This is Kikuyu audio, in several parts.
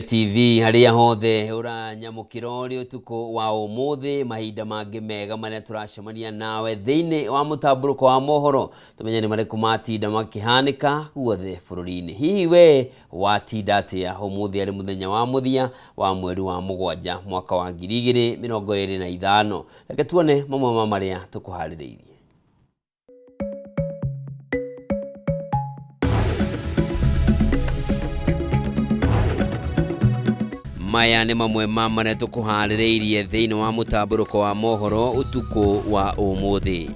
TV harĩa hothe ũranyamũkĩra ũrĩ ũtukũ wa ũmũthĩ, mahinda mangĩ mega marĩa tũracemania nawe thĩinĩ wa mũtambũrũko wa mohoro, tũmenye nĩ marĩkũ matinda makĩhanĩka guothe bũrũri-inĩ. Hihi we watinda atĩa ũmũthĩ arĩ mũthenya wa mũthia wa mweri wa 7 mwaka wa 2025? Reke tuone mamwe ma marĩa tũkũharĩrĩirie. Maya nĩ mamwe ma marĩa tũkũharĩrĩirie thĩinĩ wa mũtambũrũko wa mohoro ũtukũ wa ũmũthĩ.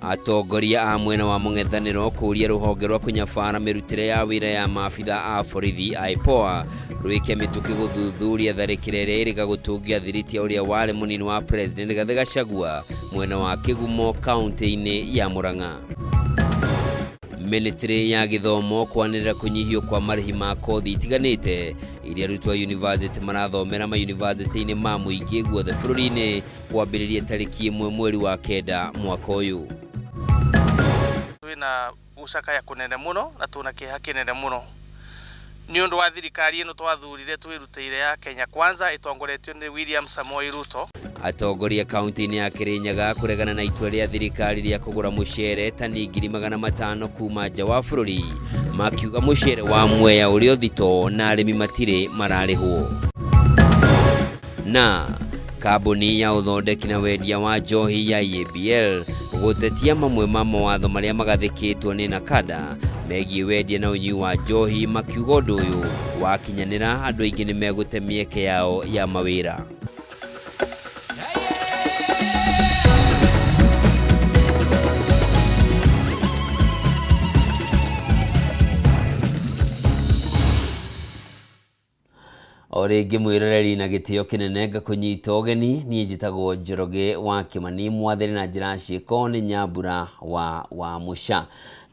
Atongoria a mwena wa mũng'ethanĩro kũũria rũhonge rwa kũnyabara mĩrutĩre ya wĩra ya maabitha a borithi IPOA rwĩke mĩtũkĩ gũthuthuria tharĩkĩra ĩrĩa ĩrĩga gũtũngia thiritia ũrĩa warĩ mũnini wa President Rigathĩ Gachagua mwena wa Kĩgumo kaunti-inĩ ya Murang'a. Ministry ya gĩthomo kwanĩrĩra kũnyihio kwa marĩhi ma kothi itiganĩte iria arutwo a yunivasĩtĩ marathomera mayunivasĩtĩ-inĩ ma mũingĩ guothe bũrũri-inĩ kwambĩrĩria tarĩki 1 mweri wa 9 mwaka ũyũ. Twĩna gũcakaya kũnene mũno na twĩna kĩeha kĩnene mũno nĩ ũndũ wa thirikari ĩno twathurire twĩrutĩire ya Kenya Kwanza ĩtongoretio nĩ William Samoei Ruto. Atongoria kaunti-inĩ ya Kirinyaga kũregana na itua rĩa thirikari rĩa kũgũra mũcere tani 500,000 kuma nja wa bũrũri, makiuga mũcere wa Mwea ũrĩ o thito na arĩmi matirĩ mararĩhwo. Na kambuni ya ũthondeki na wendia wa njohi ya EABL gũtetia mamwe ma mawatho marĩa magathĩkĩtwo nĩ NACADA megiĩ wendia na ũnyui wa njohi, makiuga ũndũ ũyũ wakinyanĩra andũ aingĩ nĩ megũte mĩeke yao ya mawĩra. O rĩngĩ mwĩroreri na gĩtĩo kĩnene ngakũnyita ũgeni, niĩ njĩtagwo Njoroge wa Kĩmani, mwathĩre na njĩra ciĩko nĩ Nyambura wa Wamũca.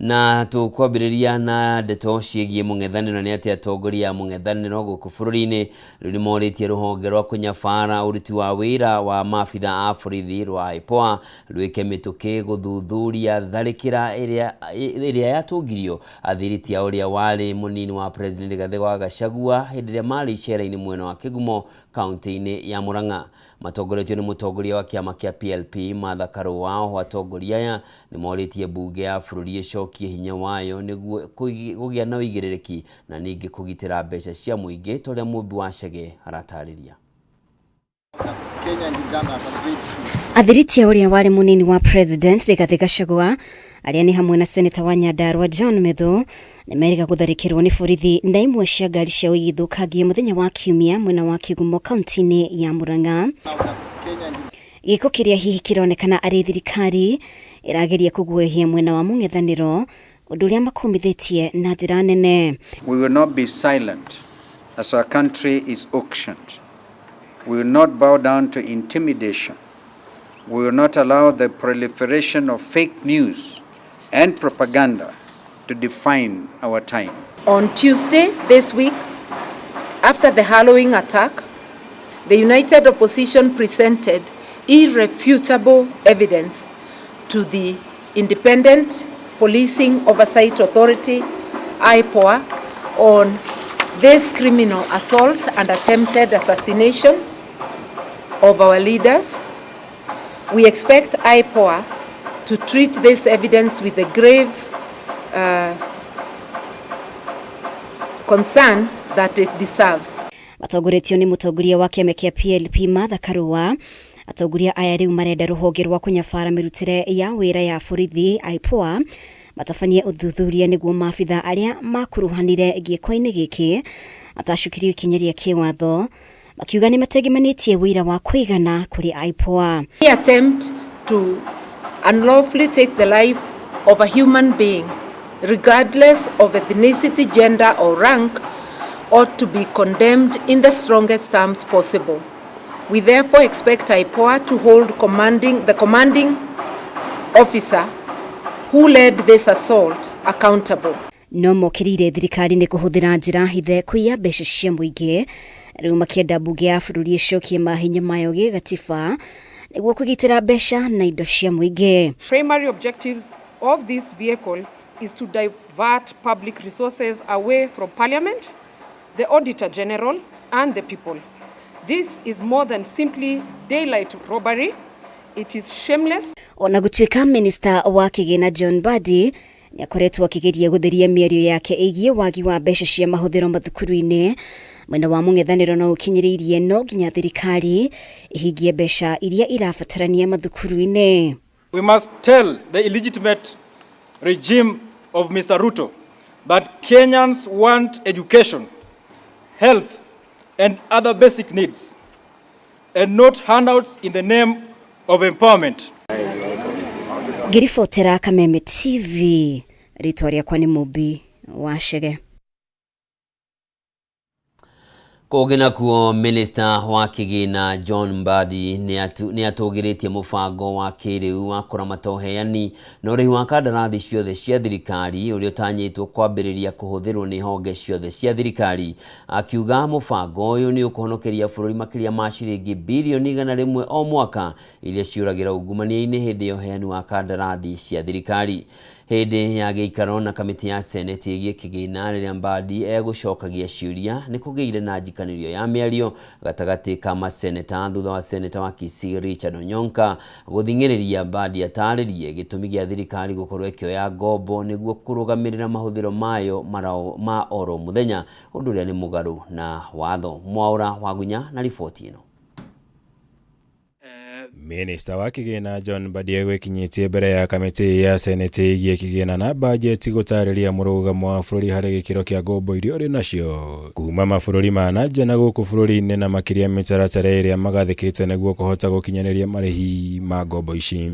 Na tũkwambĩrĩria na ndeto ciĩgiĩ mũng'ethanĩro nĩ atĩ atongoria a mũng'ethanĩro gũkũ bũrũri-inĩ rĩu nĩ morĩtie rũhonge rwa kũnyabara ũruti wa wĩra wa maabitha a borithi rwa IPOA rwĩke mĩtũkĩ gũthuthuria tharĩkĩra ĩrĩa yatũngirio athiriti a ũrĩa warĩ mũnini wa President Rigathĩ wa Gachagua hĩndĩ ĩrĩa marĩ icera-inĩ mwena wa Kĩgumo kaunti-inĩ ya Murang'a. Matongoretio nĩ mũtongoria wa kĩama kĩa PLP Martha Karua, oho atongoria aya nĩ morĩtie mbunge ya bũrũri ĩcokie hinya wayo nĩguo kũgĩa na ũigĩrĩrĩki na ningĩ kũgitĩra mbeca cia mũingĩ ta ũrĩa Mũmbi wa Chege aratarĩria. Athiriti a ũrĩa warĩ mũnini wa President Rigathĩ Gachagua arĩa nĩ hamwe na Seneta wa Nyandarua John Methu nĩ merĩga gũtharĩkĩrwo nĩ borithi na imwe cia ngari ciao igĩthũkangio mũthenya wa Kiumia mwena wa Kĩgumo kaunti-inĩ ya Murang'a. Gĩko kĩrĩa hihi kĩronekana arĩ thirikari ĩrageria kũguoyohia mwena wa mũng'ethanĩro, ũndũ ũrĩa makũmithĩtie na njĩra nene. We will not be silent as our country is auctioned. We will not bow down to intimidation. We will not allow the proliferation of fake news and propaganda to define our time. On Tuesday this week, after the harrowing attack, the United Opposition presented irrefutable evidence to the Independent Policing Oversight Authority, IPOA, on this criminal assault and attempted assassination of our leaders. We expect IPOA to treat this evidence with the grave concern that it deserves. Matongoretio nĩ mũtongoria wa kĩama kĩa PLP Martha Karua, atongoria aya rĩu marenda rũhonge rwa kũnyabara mĩrutĩre ya wĩra ya borithi IPOA matabanie ũthuthuria nĩguo maabitha arĩa makuruhanire gĩko-inĩ gĩkĩ matacũkirio ikinya rĩa kĩwatho, makiuga nĩ matengemanĩtie wĩira wa kũigana kũrĩ IPOA. Any attempt to unlawfully take the life of a human being, regardless of ethnicity, gender or rank, ought to be condemned in the strongest terms possible. We therefore expect IPOA to hold the commanding officer who led this assault accountable. No mokĩrĩire thirikari nĩ kũhũthĩra njĩra hithe kũiya mbeca cia mũingĩ, rĩu makĩenda mbunge ya bũrũri ĩcokie mahinya mayo gĩgatiba nĩguo kũgitĩra mbeca na indo cia mũingĩ. Primary objectives of this vehicle is to divert public resources away from parliament the Auditor General, and the people. This is more than simply daylight robbery. It is shameless. Ona gũtuĩka minista wa kĩgĩna John Mbadi nĩakoretwo akĩgeria gũtheria mĩario yake ĩgiĩ wagi wa mbeca cia mahũthĩro mathukuru-inĩ, mwena wa mũng'ethanĩro no ũkinyĩrĩirie no nginya thirikari ĩhingie mbeca iria irabatarania mathukuru-inĩ. We must tell the illegitimate regime of Mr. Ruto that Kenyans want education, health, and other basic needs, and not handouts in the name of empowerment. Ngĩribotera Kameme TV, rĩtwa rĩakwa nĩ Mũmbi wa Chege. Kũngĩ nakuo, minista wa kĩgĩna John Mbadi nĩ atũgĩrĩtie mũbango wa kĩrĩu wa kũramata ũheani na ũrĩhi wa kandarathi ciothe cia thirikari ũrĩa ũtanyĩtwo kwambĩrĩria kũhũthĩrwo nĩ honge ciothe cia thirikari, akiuga mũbango ũyũ nĩ ũkũhonokeria bũrũri makĩria ma ciringi birioni 100 o mwaka iria ciũragĩra ungumania-inĩ hĩndĩ ya ũheani wa kandarathi cia thirikari. Hĩndĩ ya gĩikaro na kamĩtĩ ya seneti ĩgiĩ kĩgĩna rĩrĩa Mbadi egũcokagia ciũria, nĩ kũgĩire na njikanĩrio ya mĩario gatagatĩ ka maseneta thutha wa seneta wa Kisii Richard Onyonka gũthing'ĩrĩria Mbadi atarĩrie gĩtũmi gĩa thirikari gũkorwo ĩkĩoya ngombo nĩguo kũrũgamĩrĩra mahũthĩro mayo ma oro mũthenya, ũndũ ũrĩa nĩ mũgarũ na watho. Mwaũra Wagunya na riboti ĩno. Minista wa kĩgĩna John Mbadi egwĩkinyĩtie mbere ya kamĩtĩ ya seneti ĩgiĩ kĩgĩna na bajeti gũtarĩria mũrũgamo wa bũrũri harĩ gĩkĩro kĩa ngombo iria ũrĩ nacio kuma mabũrũri ma na nja na gũkũ bũrũri-inĩ, na makĩria mĩtaratara ĩrĩa magathĩkĩte nĩguo kũhota gũkinyanĩria marĩhi ma ngombo ici.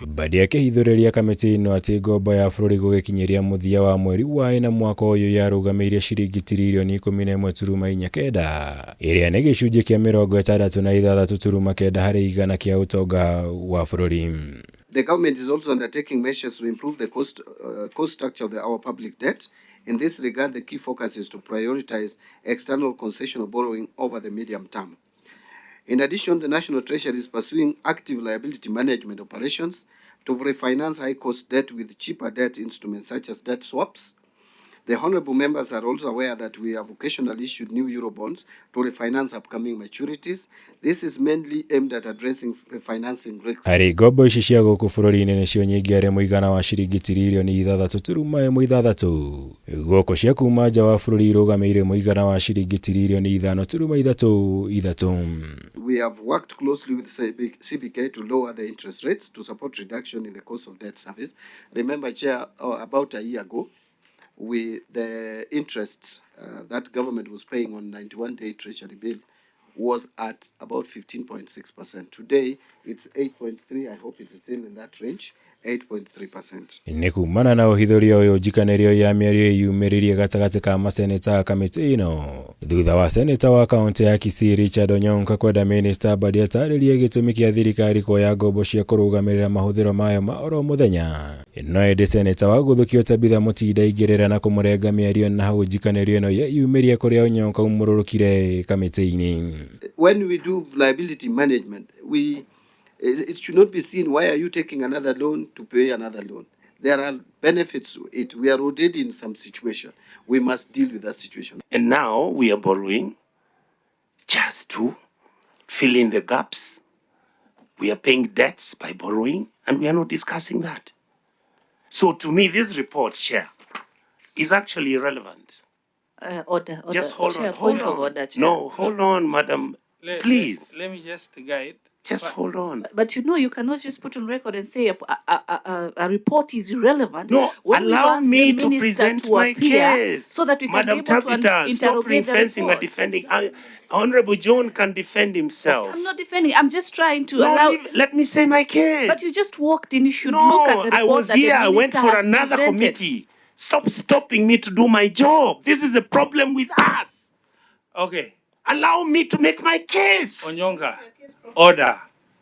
Mbadi akĩhithũrĩria kamĩtĩ ĩno atĩ ngombo ya bũrũri gũgĩkinyĩria mũthia wa mweri wa ĩna mwaka ũyũ yarũgamĩire ciringi tiririoni 11.49, ĩrĩa nĩ gĩcunjĩ kĩa 66.9 harĩ igana kĩa ũtonga wa bũrũri. The government is also undertaking measures to improve the cost structure of our public debt. In this regard, the key focus is to prioritize external concessional borrowing over the medium term. In addition, the National Treasury is pursuing active liability management operations to refinance high-cost debt with cheaper debt instruments such as debt swaps. The honorable members are also aware that we have occasionally issued new Eurobonds to refinance upcoming maturities. This is mainly aimed at addressing refinancing risks. Harĩ ngombo ici cia gũkũ bũrũri-inĩ nĩcio nyingĩ harĩ mũigana wa ciringi tiririoni 6.6, gũkũ cia kuma nja wa bũrũri irũgamĩire mũigana wa ciringi tiririoni 5.33. We have worked closely with CBK to lower the interest rates to support reduction in the cost of debt service. Remember, Chair, about a year ago, the interest that government was paying on 91-day treasury bill was at about 15.6%. Today, it's 8.3. I hope it is still in that range, 8.3%. Nĩ kumana na ũhithũria ũyũ njikanĩrio ya mĩario ĩyumĩririe gatagatĩ ka maseneta a kamĩtĩ ĩno thutha wa seneta wa kaũntĩ ya Kisii Richard Onyonka kwenda minista Mbadi atarĩrie gĩtũmi kĩa thirikari kuoya ngombo cia kũrũgamĩrĩra mahũthĩro mayo ma oro mũthenya. No ĩndĩ seneta wa Gũthũkio Tabitha Mũtinda aingĩrĩra na kũmũrenga mĩario na hau njikanĩrio ĩno yeyumĩria kũrĩa Onyonka umũrũrũkire kamĩtĩ-inĩ. When we do liability management, it should not be seen, why are you taking another loan to pay another loan? There are benefits to it. We are already in some situation. We must deal with that situation. And now we are borrowing just to fill in the gaps. We are paying debts by borrowing, and we are not discussing that. So to me, this report, Chair, is actually irrelevant. Order, order. Just hold Chair, on, hold point on. of order, Chair. No, hold on, Madam. Please. Let me just guide. Just hold on. But you cannot just put on record and say a report is irrelevant. No, when we've allow asked me the to minister present to my appear case. so that we can Madam be able to Tabitha, stop interrogate ring the fencing and report. defending. Honorable John can defend himself. I'm not defending. I'm just trying to No, allow. let me say my case. But you just walked in. You should No, look at the I report was that the here. I went minister for has another presented. committee. Stop stopping me to do my job. This is the problem with us. Okay. Allow me to make my case. Onyonka. Order.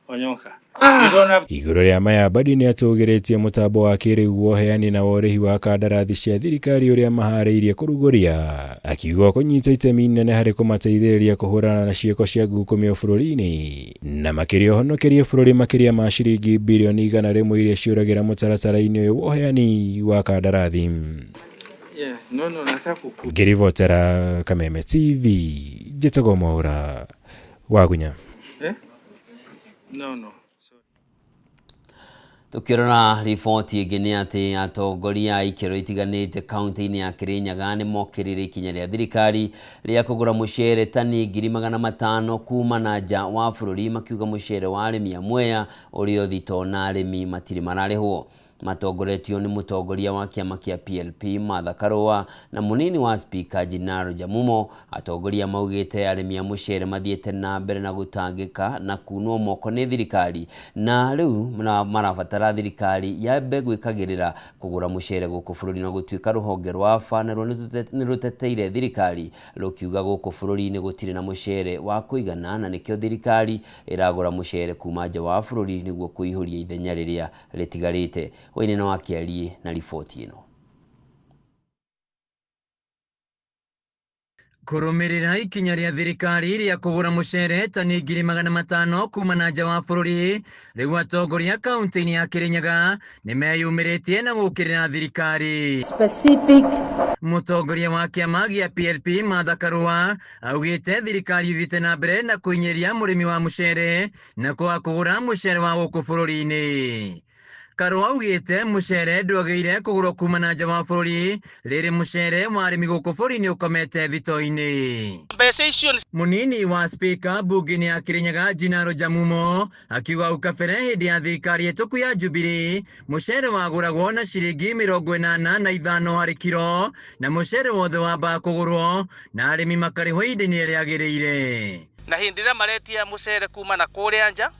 Onyonka. You don't have Igũrũ rĩa maya Mbadi nĩatũgĩrĩtie mũtambo wa kĩrĩu wa ũheani na wa ũrĩhi wa kandarathi cia thirikari ũrĩa maharĩirie kũrugũria, akiuga kũnyita itemi inene harĩ kũmateithĩrĩria kũhũrana na ciĩko cia ngukumio bũrũri-inĩ na makĩria ũhonokerie bũrũri makĩria ma ciringi birioni 100 iria ciũragĩra mũtaratara-inĩ ũyũ wa ũheani wa kandarathi. Ngĩribotera Kameme TV, njĩtagwo Mwaũra Wagunya. Tukirora riboti ĩngĩ nĩ atĩ atongoria a ikĩro itiganĩte kaunti-inĩ ya Kirinyaga nĩ mokĩrĩire ikinya rĩa thirikari rĩa kũgũra mũcere tani 500,000 kuma na nja wa bũrũri, makiuga mũcere wa arĩmi a Mwea ũrĩ o thito na arĩmi matirĩ mararĩhwo. Matongoretio nĩ mũtongoria wa kĩama kĩa PLP Martha Karua na mũnini wa spika Jinaro Jamumo. Atongoria maugĩte arĩmi a mũcere mathiĩte na mbere na gũtangĩka na kunwo moko nĩ thirikari, na rĩu marabatara thirikari yambe gwĩkagĩrĩra kũgũra mũcere gũkũ bũrũri. Na gũtuĩka rũhonge rwa AFA naruo nĩ rũteteire thirikari rũkiuga gũkũ bũrũri-inĩ gũtirĩ na mũcere wa kũigana, na nĩkĩo thirikari ĩragũra mũcere kuma nja wa bũrũri nĩguo kũihũria ithenya rĩrĩa rĩtigarĩte. Wainene wa Kĩariĩ na riboti ĩno. Kũrũmĩrĩra ikinya rĩa thirikari rĩa kũgũra mũcere tani 500,000 kuma na nja wa bũrũri, rĩu atongoria kaunti-inĩ ya Kirinyaga nĩ meyumĩrĩtie na gũũkĩrĩra thirikari. Specific. Mũtongoria wa kĩama gĩa PLP Martha Karua augĩte thirikari ĩthiĩte na mbere na kũinyĩria mũrĩmi wa mũcere na kwaga kũgũra mũcere wa gũkũ bũrũri-inĩ. Karua augĩte mũcere ndwagĩrĩire kũgũrwo kuma na nja wa bũrũri rĩrĩ mũcere wa arĩmi gũkũ bũrũri-inĩ ũkomete thito-inĩ. Mbeca icio nĩ Mũnini wa spika mbunge-inĩ ya Kirinyaga Jinaro Jamumo akiuga hau kabere hĩndĩ ya thirikari ĩtũku ya Jubilee mũcere wagũragwo na ciringi 85 harĩ kiro, na mũcere wothe wambaga kũgũrwo na arĩmi makarĩhwo ihinda-inĩ rĩrĩa rĩagĩrĩire. Na hĩndĩ ĩrĩa maretia mũcere kuma na kũrĩa nja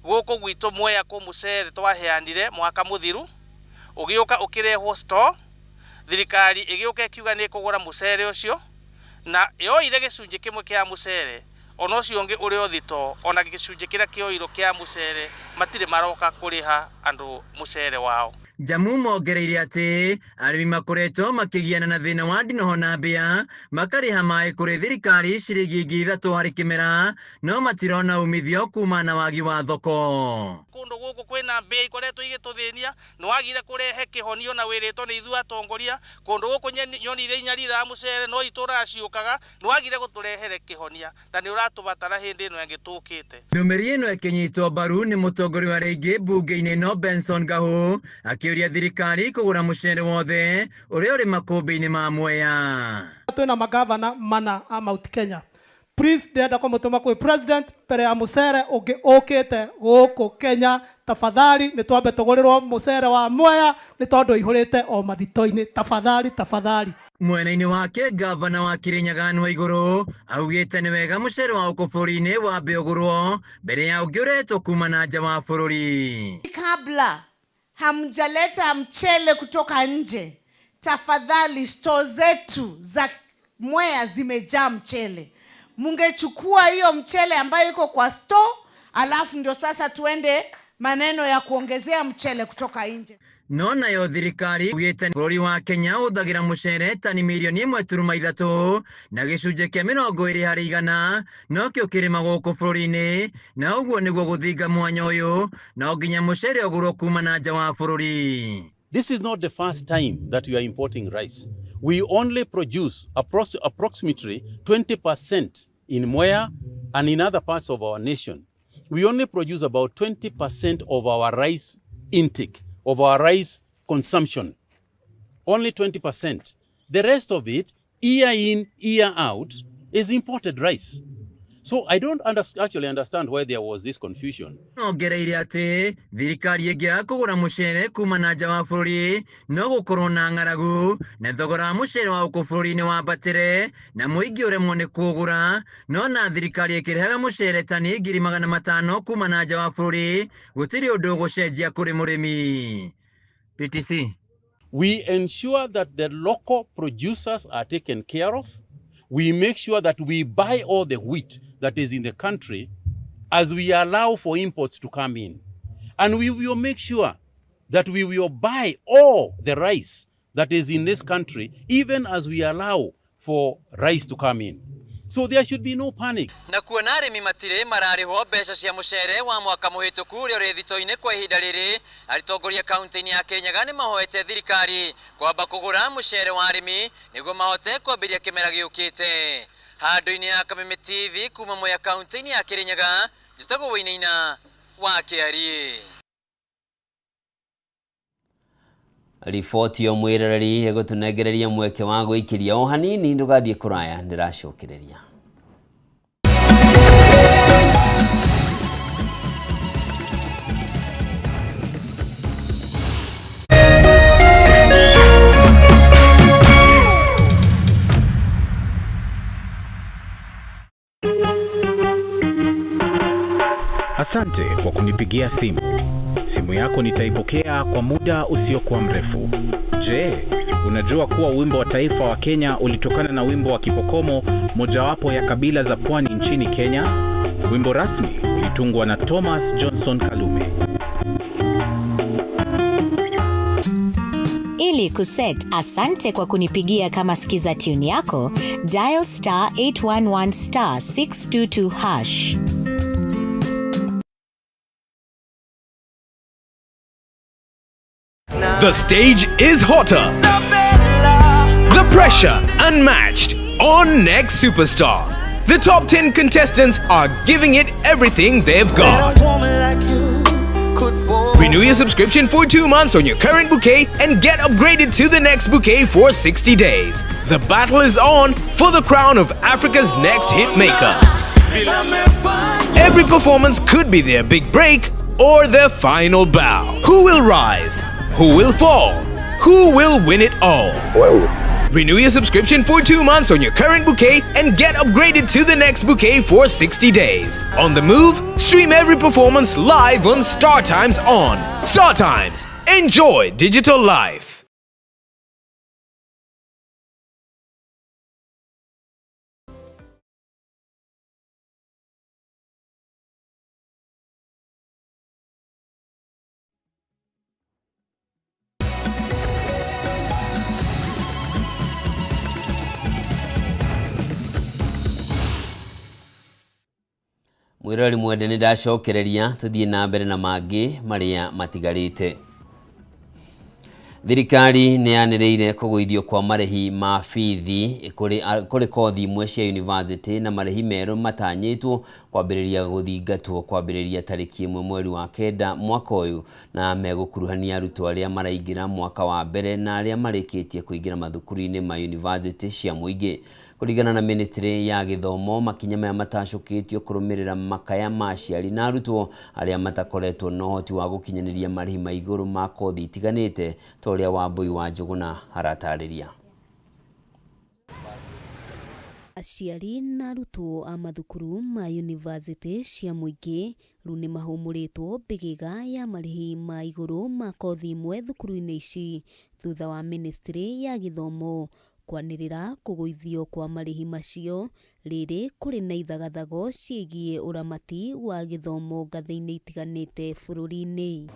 gũkũ gwitũ Mwea kũ mũcere twaheanire mwaka mũthiru ũgĩũka ũkĩrehwo store, thirikari ĩgĩũka ĩkiuga nĩ ĩkũgũra mũcere ũcio na yoire gĩcunjĩ kĩmwe kĩa mũcere, ona ũcio ũngĩ ũrĩ o thito, ona gĩcunjĩ kĩrĩa kĩoirwo kĩa mũcere matirĩ maroka kũrĩha andũ mũcere wao. Jamu mongereire atĩ arĩmi makoretwo makĩgiana na thĩna wa ndinoho na mbĩa, makarĩha maĩ kũrĩ thirikari ciringi 3,000 harĩ kĩmera, no matirona umithio kuma na wagi wa thoko. Kũndũ gũkũ kwĩna mbĩa ikoretwo igĩtũthĩnia, nĩwagire kũrehe kĩhonio na wĩrĩtwo nĩ ithuĩ atongoria. Kũndũ gũkũ nyoni iria inyariraga mũcere no itũraga ciũkaga, nĩwagire gũtũrehere kĩhonia na nĩ ũratũbatara hĩndĩ ĩno ĩngĩ tũkĩte. Ndũmĩrĩri ĩno ĩkĩnyitwo mbaru nĩ mũtongoria wa rĩngĩ mbunge-inĩ ĩno Benson Gahu akĩũria thirikari kũgũra mũcere wothe ũrĩa ũrĩ makũmbĩ-inĩ ma Mwea. Twĩna magavana mana a Mount Kenya. Please ndĩrenda kũmũtũma kwĩ president mbere ya mũcere ũngĩ ũkĩte gũkũ Kenya. Tafadhali nĩ twambe tũgũrĩrwo mũcere wa Mwea nĩ tondũ ũihũrĩte o mathito-inĩ. Tafadhali, tafadhali. Mwena-inĩ wake gavana wa Kirinyaga Anne Waigũrũ augĩte nĩ wega mũcere wa gũkũ bũrũri-inĩ wambe ũgũrwo mbere ya ũngĩ ũretwo kuma na nja wa bũrũri. Kabla hamjaleta mchele kutoka nje, tafadhali store zetu za Mwea zimejaa mchele. Mungechukua hiyo mchele ambayo iko kwa store, alafu ndio sasa tuende maneno ya kuongezea mchele kutoka nje. No nayo thirikari ugĩte bũrũri wa Kenya ũhũthagĩra mũcere tani 1.3 na gĩcunjĩ kĩa 20% nokĩo kĩrĩmagwo gũkũ bũrũri-inĩ, na ũguo nĩguo gũthinga mwanya ũyũ no nginya mũcere ũgũrwo kuma na nja wa bũrũri. This is not the first time that we are importing rice. We only produce approximately 20% in Mwea and in other parts of our nation. We only produce about 20% of our rice intake, of our rice consumption. Only 20%. The rest of it, year in, year out, is imported rice. So I don't actually understand why there was this confusion. Ongereire atĩ thirikari ĩngĩaga kũgũra mũcere kuma na nja wa bũrũri no gũkorwo na ng'aragu na thogora wa mũcere wa gũkũ bũrũri-inĩ wambatĩre na mũingĩ ũremwo nĩ kũũgũra. No na thirikari ĩkĩrehaga mũcere tani 500,000 kuma na nja wa bũrũri gũtirĩ ũndũ ũgũcenjia kũrĩ mũrĩmi. PTC. We ensure that the local producers are taken care of. We make sure that we buy all the wheat that is in the country as we allow for imports to come in. And we will make sure that we will buy all the rice that is in this country, even as we allow for rice to come in. So there should be no panic. Na kuona arĩmi matirĩ mararĩhwo mbeca cia mũcere wa mwaka mũhĩtũku ũrĩa ũrĩ thito-inĩ kwa ihinda rĩrĩ, atongoria kaunti-inĩ ya Kirinyaga nĩ mahoete thirikari kwamba kũgũra mũcere wa arĩmi nĩguo mahote kwambĩrĩria kĩmera gĩũkĩte. Handũ-inĩ ya Kameme TV kuma Mwea kaunti-inĩ ya Kirinyaga, njĩtagwo Wainaina wa Kĩariĩ. Riboti yo mwiroreri ĩgũtũnengereria mweke wa gwĩkĩria o hanini, ndũgathiĩ kũraya, ndĩracokereria. Asante kwa kunipigia simu. Simu yako nitaipokea kwa muda usiokuwa mrefu. Je, unajua kuwa wimbo wa taifa wa Kenya ulitokana na wimbo wa Kipokomo, mojawapo ya kabila za pwani nchini Kenya? Wimbo rasmi ulitungwa na Thomas Johnson Kalume. Ili kuset asante kwa kunipigia kama skiza tune yako, dial star 811 star 622 hash. The stage is hotter. The pressure unmatched on Next Superstar. The top 10 contestants are giving it everything they've got. Renew your subscription for 2 months on your current bouquet and get upgraded to the next bouquet for 60 days. The battle is on for the crown of Africa's next hit maker. Every performance could be their big break or their final bow. Who will rise? Who will fall? Who will win it all? Renew your subscription for 2 months on your current bouquet and get upgraded to the next bouquet for 60 days. On the move, stream every performance live on Star Times On. Star Times, enjoy digital life. Mwiroreri mwende nĩ ndacokereria, tũthiĩ na mbere na mangĩ marĩa matigarĩte. Thirikari nĩ yanĩrĩire kũgũithio kwa marĩhi ma bithi kũrĩ kothi imwe cia university na marĩhi merũ matanyĩtwo kwambĩrĩria gũthingatwo kwambĩrĩria tarĩki 1 mweri wa 9 mwaka ũyũ, na megũkuruhania arutwo arĩa maraingĩra mwaka wa mbere na arĩa marĩkĩtie kũingĩra mathukuru-inĩ ma university cia mũingĩ. Kũringana na ministry ya gĩthomo, makinya maya matacũkĩtio kũrũmĩrĩra makaya ma aciari na arutwo arĩa matakoretwo na ũhoti wa gũkinyanĩria marĩhi ma igũrũ ma kothi itiganĩte ta ũrĩa Wambui wa Njũgũna aratarĩria. Aciari na arutwo a mathukuru ma university cia mũingĩ rĩu nĩ mahũmũrĩtwo mbĩgĩga ya marĩhi ma igũrũ ma kothi imwe thukuru-inĩ ici thutha wa ministry ya gĩthomo kwanĩrĩra kũgũithio kwa marĩhi macio rĩrĩ kũrĩ na ithagathago ciĩgiĩ ũramati wa gĩthomo ngathĩ-inĩ itiganĩte bũrũri-inĩ.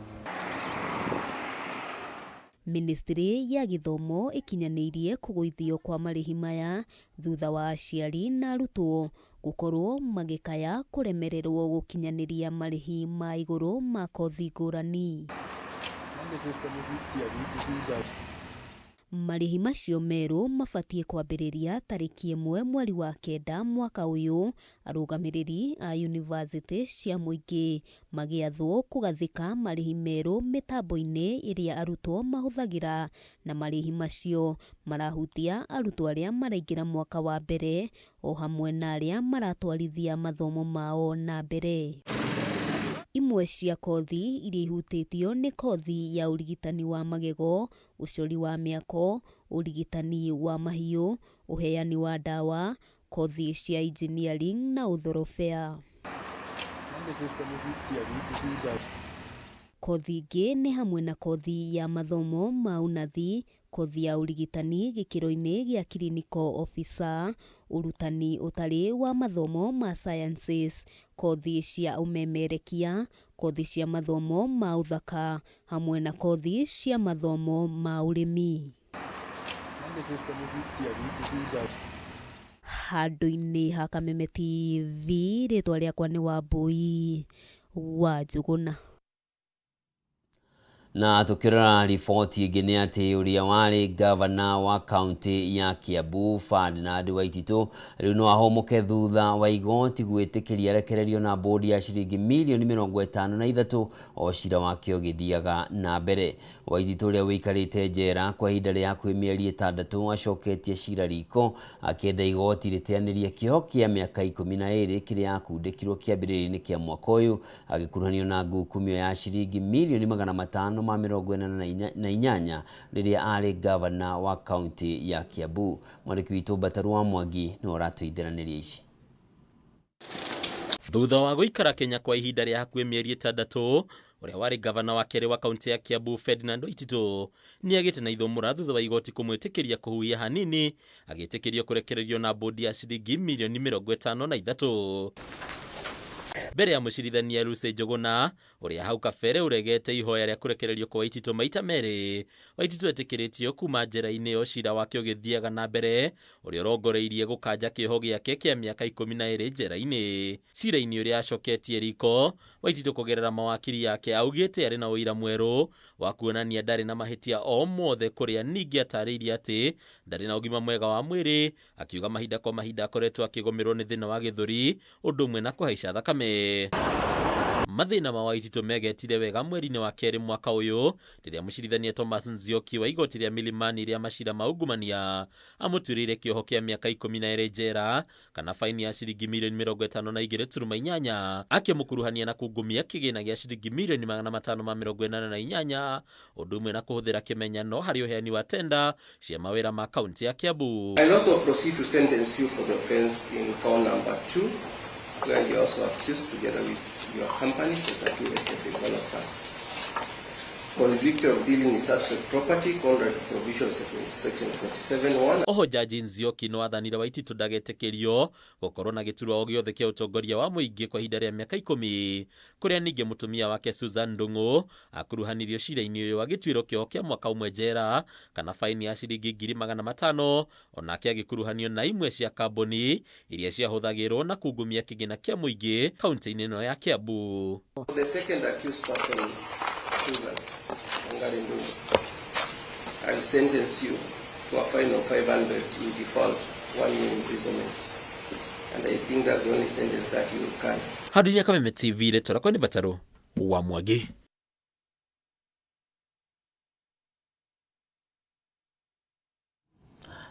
Ministry ya gĩthomo ĩkinyanĩirie kũgũithio kwa marĩhi maya thutha wa aciari na arutwo gũkorwo magĩkaya kũremererwo gũkinyanĩria marĩhi ma igũrũ ma kothi ngũrani. Marĩhi macio merũ mabatiĩ kwambĩrĩria tarĩki 1 mweri wa 9 mwaka ũyũ, arũgamĩrĩri a yunivasĩtĩ cia mũingĩ magĩathwo kũgathĩka marĩhi merũ mĩtambo-inĩ ĩrĩa arutwo mahũthagĩra, na marĩhi macio marahutia arutwo arĩa maraingĩra mwaka wa mbere o hamwe na arĩa maratwarithia mathomo mao na mbere. Imwe cia kothi iria ihutĩtio nĩ kothi ya ũrigitani wa magego, ũcori wa mĩako, ũrigitani wa mahiũ, ũheani wa ndawa, kothi cia engineering na ũthorobea. Kothi ingĩ nĩ hamwe na kothi ya mathomo ma ũnathi, kothi ya ũrigitani gĩkĩro-inĩ gĩa clinical officer, ũrutani ũtarĩ wa mathomo ma sciences, kothi cia ũmemerekia, kothi cia mathomo ma ũthaka, hamwe na kothi cia mathomo ma ũrĩmi. Handũ-inĩ ha Kameme TV, rĩtwa rĩakwa nĩ Wambui wa Njũgũna. Na tukirora riboti ĩngĩ nĩ atĩ ũrĩa warĩ gavana wa kaunti ya Kiambu Ferdinand Waititu rĩu no ahũmũke thutha wa igoti gwĩtĩkĩria arekererio na bodi ya ciringi mirioni 53 o cira wake ũgĩthiaga na mbere. Waititu ũrĩa ũikarĩte njera kwa ihinda rĩa hakuhĩ mĩeri 6 acoketie cira riko akĩenda igoti rĩteanĩrie kĩoho kĩa mĩaka 12 kĩrĩa akundĩkirwo kĩambĩrĩria-inĩ kĩa mwaka ũyũ agĩkuruhanio na ngukumio ya ciringi mirioni 548 rĩrĩa arĩ gavana wa kaunti ya Kiambu. Mwandĩki witũ Mbataru wa Mwangi nĩwe ũratũithĩranĩria ici. Thutha wa gũikara Kenya kwa ihinda rĩa hakuhĩ mĩeri 6, ũrĩa warĩ gavana wa kerĩ wa kaunti ya Kiambu Ferdinand Waititu nĩ agĩte na ithũmũra thutha wa igoti kũmwĩtĩkĩria kũhuhia hanini, agĩtĩkĩrio kũrekererio na bodi ya ciringi mirioni 53. Mbere ya mũcirithania Lucy Njuguna ũrĩa hau kabere ũregete ihoya rĩa kũrekererio kwa Waititu maita merĩ, Waititu etĩkĩrĩtio kuma njera-inĩ o cira wake ũgĩthiaga na mbere ũrĩa ũrongoreirie gũkanja kĩoho gĩake kĩa mĩaka 12 njera-inĩ. Cira-inĩ ũrĩa acoketie riko, Waititu kũgerera mawakiri yake augĩte arĩ na ũira mwerũ wa kuonania ndarĩ na mahĩtia o mothe, kũrĩa ningĩ atarĩirie atĩ ndarĩ na ũgima mwega wa mwĩrĩ, akiuga mahinda kwa mahinda akoretwo akĩgũmĩrwo nĩ thĩna wa gĩthũri ũndũ ũmwe na kũhaica thakame. Mathĩna ma Waititu megetire wega mweri-inĩ wa kerĩ mwaka ũyũ rĩrĩa mũcirithania Thomas Nzioki wa igoti rĩa Milimani rĩa macira ma ungumania amũtuĩrĩire kĩoho kĩa mĩaka 12 njera kana faini ya ciringi mirioni 52.8 akĩmũkuruhania na kungumia kĩgĩna gĩa ciringi mirioni 588 ũndũ ũmwe na kũhũthĩra kĩmenyano harĩ ũheani wa tenda cia mawĩra ma kaunti ya Kiambu. I'll also proceed to sentence you for the offense in count number 2, where you are also accused together with your company, Setatu Estate Developers, convicted of dealing in suspect property, contrary to provision section 47(1). Oho Jaji Nzioki no athanire Waititu ndagetĩkĩrio gũkorwo na gĩturwa o gĩothe kĩa ũtongoria wa mũingĩ kwa ihinda rĩa mĩaka 10, kũrĩa ningĩ mũtumia wake Susan Ndung'u akuruhanirio cira-inĩ ũyũ agĩtuĩrwo kĩoho kĩa mwaka ũmwe njera kana faini ya ciringi 500,000, onake agĩkuruhanio na imwe cia kambuni iria ciahũthagĩrwo na kungumia kĩgĩna kĩa mũingĩ kaunti-inĩ ĩno ya Kiambu. The second accused person, Susan Wangari Ndung'u, I will sentence you to a fine of 500 in default, 1 year imprisonment. And I think that's the only sentence that you will carry. Handũ-inĩ ya Kameme TV, rĩtwa rĩakwa nĩ Mbataru wa Mwangi.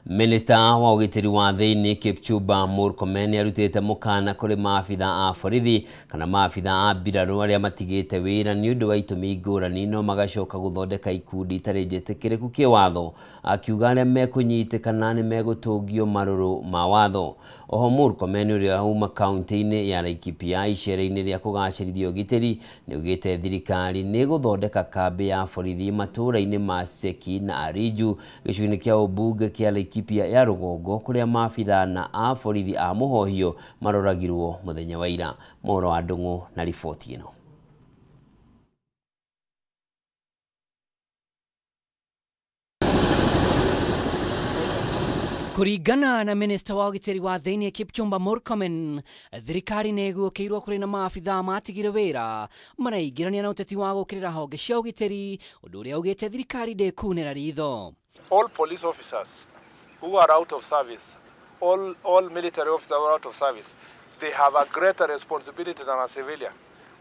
Minista wa ũgitĩri wa thĩinĩ Kipchumba Murkomen nĩarutĩte mũkana kũrĩ maabitha a borithi kana maabitha a mbirarũ arĩa matigĩte wĩra nĩ ũndũ wa itũmi ngũrani no magacoka gũthondeka ikundi itarĩ njĩtĩkĩrĩku kĩwatho, akiuga arĩa mekũnyitĩkana nĩ megũtũngio marũrũ ma watho. Oho Murkomen ũrĩa uma kaunti-inĩ ya Laikipia icera-inĩ rĩa kũgacĩrithia ũgitĩri nĩaugĩte thirikari nĩ ĩgũthondeka kambĩ ya borithi matũũra-inĩ ma Seki na Ariju gĩcigo-inĩ kĩa ũmbunge kĩa Laikipia ya rũgongo kũrĩa maabitha na a borithi a mũhohio maroragirwo mũthenya wa ira. Mohoro wa Ndung'u na riboti ĩno. Kũringana na minista wa ũgitĩri wa thĩinĩ Kipchumba Murkomen, thirikari nĩ ĩguũkĩirwo kũrĩ na maabitha matigire wĩra maraingĩrania na ũteti wa gũũkĩrĩra honge cia ũgitĩri, ũndũ ũrĩa augĩte thirikari ndĩkunĩra ritho. All police officers who are out of service, all military officers who are out of service, they have a greater responsibility than a civilian,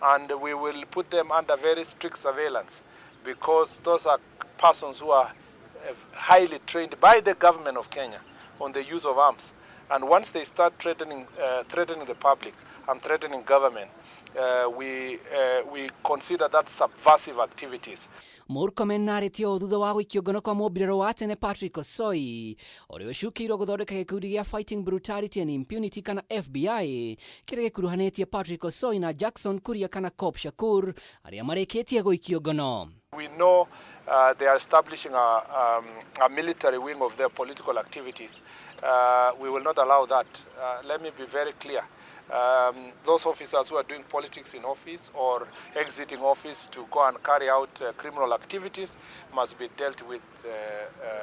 and we will put them under very strict surveillance because those are persons who are highly trained by the government of Kenya on the use of arms, and once they start threatening the public and threatening government, we consider that subversive activities. Murkomen arĩtie ũũ thutha wa gũikio ngono kwa mũmbirarũ wa tene Patrick Osoi ũrĩa ũcukĩirwo gũthondeka gĩkundi gĩa Fighting Brutality and Impunity kana FBI kĩrĩa gĩkuruhanĩtie Patrick Osoi na Jackson Kuria kana Cop Shakur arĩa marĩkĩtie gũikio ngono. We know they are establishing a military wing of their political activities. We will not allow that. Let me be very clear. Those officers who are doing politics in office or exiting office to go and carry out criminal activities must be dealt with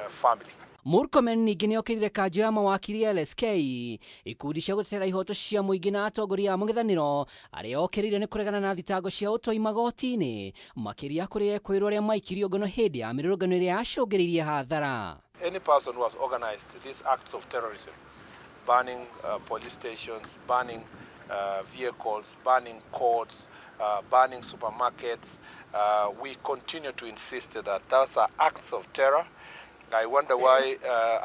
firmly. Murkomen ningĩ nĩokĩrire kanjũ ya mawakiri LSK, ikundi cia gũtetera ihoto cia mũingĩ na atongoria a mũng'ethanĩro arĩa okĩrĩire nĩ kũregana na thitango cia ũtoi magoti-inĩ, makĩria kũrĩ ekũĩrwo arĩa maikirio ngono hĩndĩ ya mĩrũrũngano ĩrĩa yacũngĩrĩirie hathara. Any person who has organized these acts of terrorism, burning police stations, burning vehicles, burning courts, burning supermarkets, we continue to insist that those are acts of terror. I wonder why,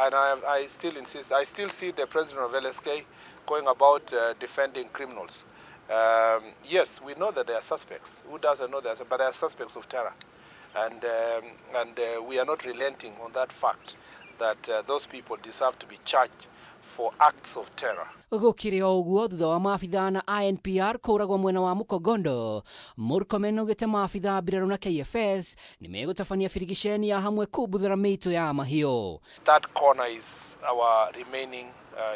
and I still insist, I still see the president of LSK going about defending criminals. Yes, we know that they are suspects. Who doesn't know that? But they are suspects of terror. And we are not relenting on that fact that those people deserve to be charged for acts of terror. Gũkĩrĩ o ũguo, thutha wa maabithaa na INPR kũragwo mwena wa Mũkongondo, Murkomen augĩte maabithaa mbirarũ na KFS nĩ megũtabania birigiceni ya hamwe kumbuthũra mĩitũ ya mahiũ. That corner is our remaining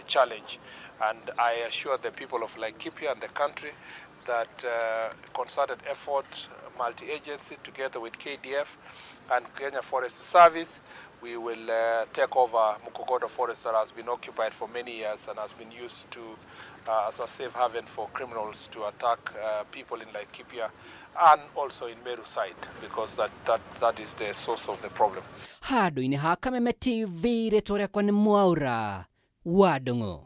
challenge, and I assure the people of Laikipia and the country that concerted effort, multi-agency, together with KDF and Kenya Forest Service, we will take over Mukogodo Forest that has been occupied for many years and has been used to as a safe haven for criminals to attack people in Laikipia and also in Meru side, because that is the source of the problem. Handũ-inĩ ha Kameme TV, rĩtwa rĩakwa nĩ Mwaũra wa Ndung'u.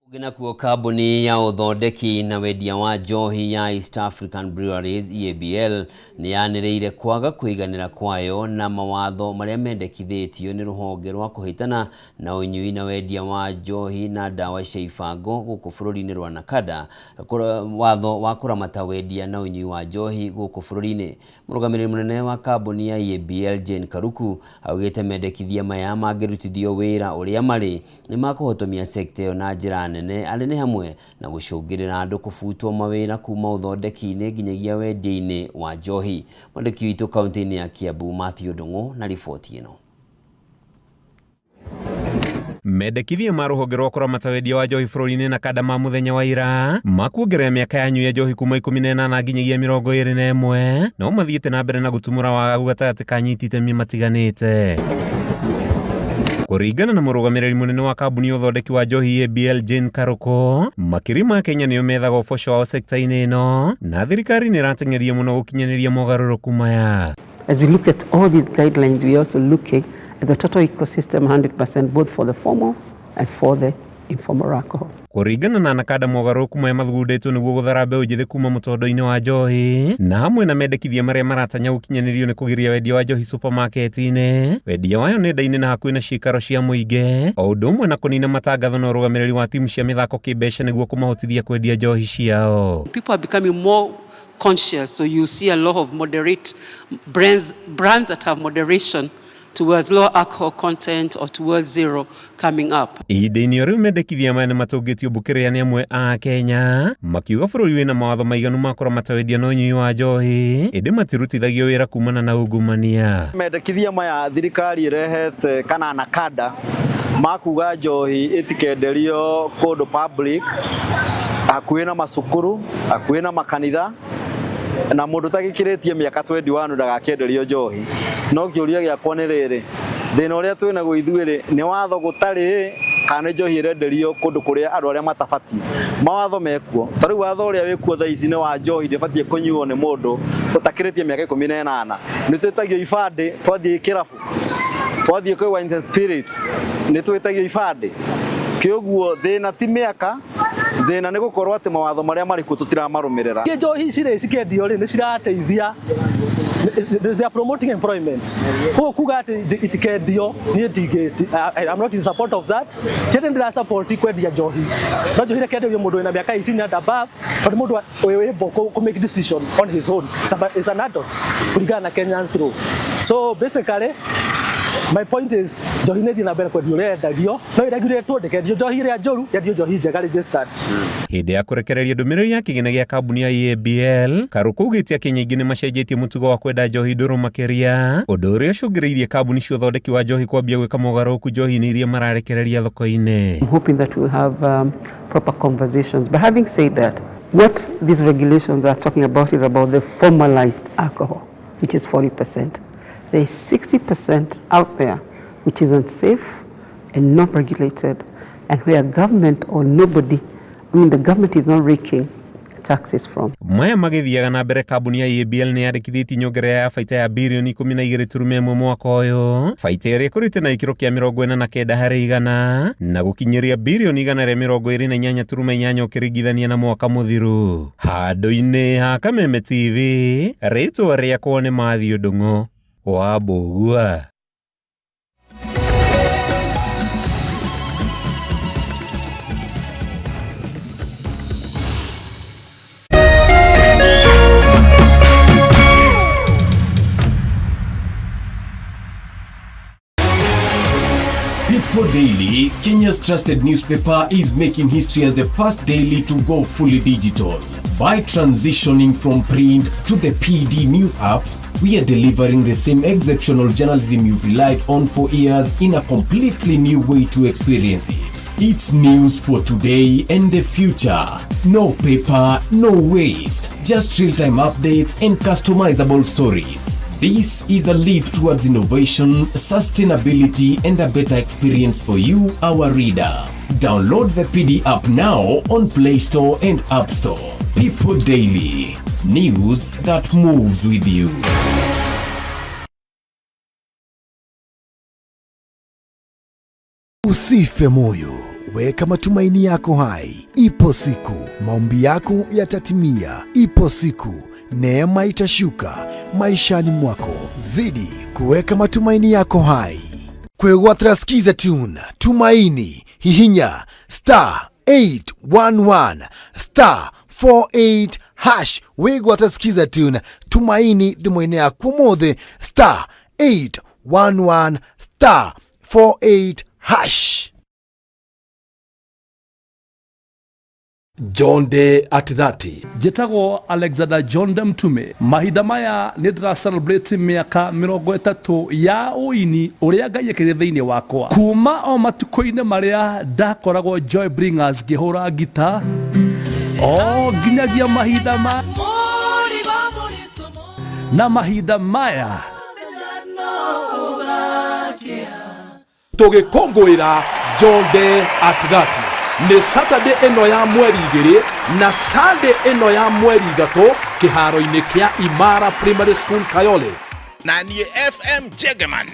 Ũngĩ nakuo, kambuni ya ũthondeki na wendia wa njohi ya East African Breweries EABL nĩ yanĩrĩire kwaga kũiganĩra kwayo na mawatho marĩa mendekithĩtio nĩ rũhonge rwa kũhĩtana na ũnyui na wendia wa njohi na ndawa cia ibango gũkũ bũrũri-inĩ rwa NACADA, watho wa kũramata wendia na ũnyui wa njohi gũkũ bũrũri-inĩ. Mũrũgamĩrĩri mũnene wa kambuni ya EABL Jane Karuku augĩte mendekithia maya mangĩrutithio wĩra ũrĩa marĩ nĩ makũhotomia sekta ĩyo na njĩra nene, arĩ nĩ hamwe na gũcũngĩrĩra andũ kũbutwo mawĩra kuma ũthondeki-inĩ nginyagia wendia-inĩ wa njohi. Mwandĩki witũ kaunti-inĩ ya Kiambu Mathew Ndung'u na riboti ĩno. Mendekithia ma rũhonge rwa kũramata wendia wa njohi bũrũri-inĩ NACADA ma mũthenya wa ira makuongerera mĩaka ya nyui ya njohi kuma 18 nginyagia 21 no mathiĩte na mbere na gũtumũra wagagu gatagatĩ ka anyiti itemi matiganĩte. Kũringana na mũrũgamĩrĩri mũnene wa kambuni ya ũthondeki wa njohi EABL Jane Karuko, makĩria ma Kenya nĩo methaga ũboco wao sekta-inĩ ĩno na thirikari nĩ ĩrateng'eria mũno gũkinyanĩria mogarũrũku maya. As we look at all these guidelines, we are also looking at the total ecosystem 100%, both for the formal and for the informal alcohol. Kũringana na NACADA, mogarũrũku maya mathugundĩtwo nĩguo gũthara mbeũ njĩthĩ kuma mũtondo-inĩ wa njohi na hamwe na mendekithia marĩa maratanya gũkinyanĩrio nĩ kũgiria wendia wa njohi supermarket-inĩ, wendia wayo nenda-inĩ na hakuhĩ na ciikaro cia mũingĩ, o ũndũ ũmwe na kũnina matangatho na ũrũgamĩrĩri wa timu cia mĩthako kĩmbeca nĩguo kũmahotithia kwendia njohi ciao. People are becoming more conscious, so you see a lot of moderate brands, brands that have moderation towards low alcohol content or towards zero coming up. Ihinda-inĩ o rĩu, mendekithia maya nĩ matũngĩtio mbũkĩrĩra nĩ amwe a Kenya makiuga bũrũri wĩna mawatho maiganu ma kũramata wendia na ũnyui wa njohi ĩndĩ matirutithagio wĩra kumana na ungumania. Mendekithia maya thirikari ĩrehete kana NACADA makuga njohi ĩtikenderio kũndũ public, hakuhĩ na macukuru, hakuhĩ na makanitha, na mũndũ ũtagĩkĩrĩtie mĩaka 21 ndagakĩenderio njohi. No kĩũria gĩakwa nĩ rĩrĩ, thĩna ũrĩa twĩnaguo ithuĩ rĩ, nĩ watho gũtarĩ kana nĩ njohi ĩrenderio kũndũ kũrĩa andũ arĩa matabatiĩ? Mawatho mekuo, ta rĩu watho ũrĩa wĩkuo thaa ici nĩ wa njohi ndĩbatiĩ kũnyuo nĩ mũndũ ũtakĩrĩtie mĩaka 18. Nĩ twĩtagio ibandĩ twathiĩ kĩrabu, twathiĩ kwĩ Wines and Spirits nĩ twĩtagio ibandĩ. Kĩũguo thĩna ti mĩaka, thĩna nĩ gũkorwo atĩ mawatho marĩa marĩ kuo tũtiramarũmĩrĩra. Njohi ici rĩ cikĩendio rĩ, nĩ cirateithia, they are promoting employment. Koguo kuga atĩ itikendio, niĩ ndingĩ, I'm not in support of that. Ti atĩ ndĩra support kwendia njohi, no njohi ĩrekenderio mũndũ wĩna mĩaka 18 and above, tondũ mũndũ wĩ able ku make decision on his own is an adult kũringana na Kenyan's law. So basically my point is, njohi nĩ ĩthiĩ na mbere kwendio ũrĩa yendagio, no ĩregulatwo, ndĩkendio njohi ĩrĩa njũru, yendio njohi njega registered. Hĩndĩ ya kũrekereria ndũmĩrĩri ya kĩgĩna gĩa kambuni ya EABL, Karuku augĩte Akenya aingĩ nĩ macenjetie mũtugo wa kwenda njohi ndũrũ makĩria, ũndũ ũrĩa ũcũngĩrĩirie kambuni cia ũthondeki wa njohi kwambia gwĩka mogarũrũku njohi-inĩ iria mararekereria thoko-inĩ. I'm hoping that we'll have proper conversations. But having said that, what these regulations are talking about is about the formalized alcohol, which is 40%. There is 60% out there which is unsafe and not regulated, and where government or nobody, I mean, the government is not raking taxes from. Maya magĩthiaga na mbere kambuni ya EABL nĩ yandĩkithĩtie nyongerera ya baita ya birioni 12.1 mwaka ũyũ, baita ĩrĩa ĩkũrĩte na gĩkĩro kĩa 49 harĩ igana na gũkinyĩria birioni 128.8 ũkĩringithania na mwaka mũthiru. Handũ-inĩ ha Kameme TV, rĩtwa rĩakwa nĩ Matthew Ndung'u wa Mbũgua. People Daily, Kenya's trusted newspaper, is making history as the first daily to go fully digital. By transitioning from print to the PD News app, we are delivering the same exceptional journalism you've relied on for years in a completely new way to experience it. It's news for today and the future. No paper, no waste. Just real time updates and customizable stories. This is a leap towards innovation, sustainability, and a better experience for you, our reader. Download the PD app now on Play Store and App Store. People Daily. News that moves with you. Usife moyo, weka matumaini yako hai. Ipo siku maombi yako yatatimia. Ipo siku neema itashuka maishani mwako. Zidi kuweka matumaini yako hai. Kwegwatira Skiza Tune, Tumaini, hihinya star 811 star 48 hash wigwatira Skiza Tune, Tumaini thimũ-inĩ yaku ũmũthĩ star 811 star 48 hash. John Day at 30. Njĩtagwo Alexander John de Mtume. Mahinda maya nĩ ndĩra celebrate mĩaka 30 ya ũini ũrĩa Ngai ekĩrire thĩinĩ wakwa kuma o matukũ-inĩ marĩa ndakoragwo Joy Bringers ngĩhũra ngita o nginyagia mahinda ma na mahinda maya. Tũgĩkũngũĩra John Day at 30 nĩ Saturday ĩno ya mweri 2 na Sunday ĩno ya mweri 3 kĩharo-inĩ kĩa Imara Primary School Kayole. Na niĩ FM Jegeman,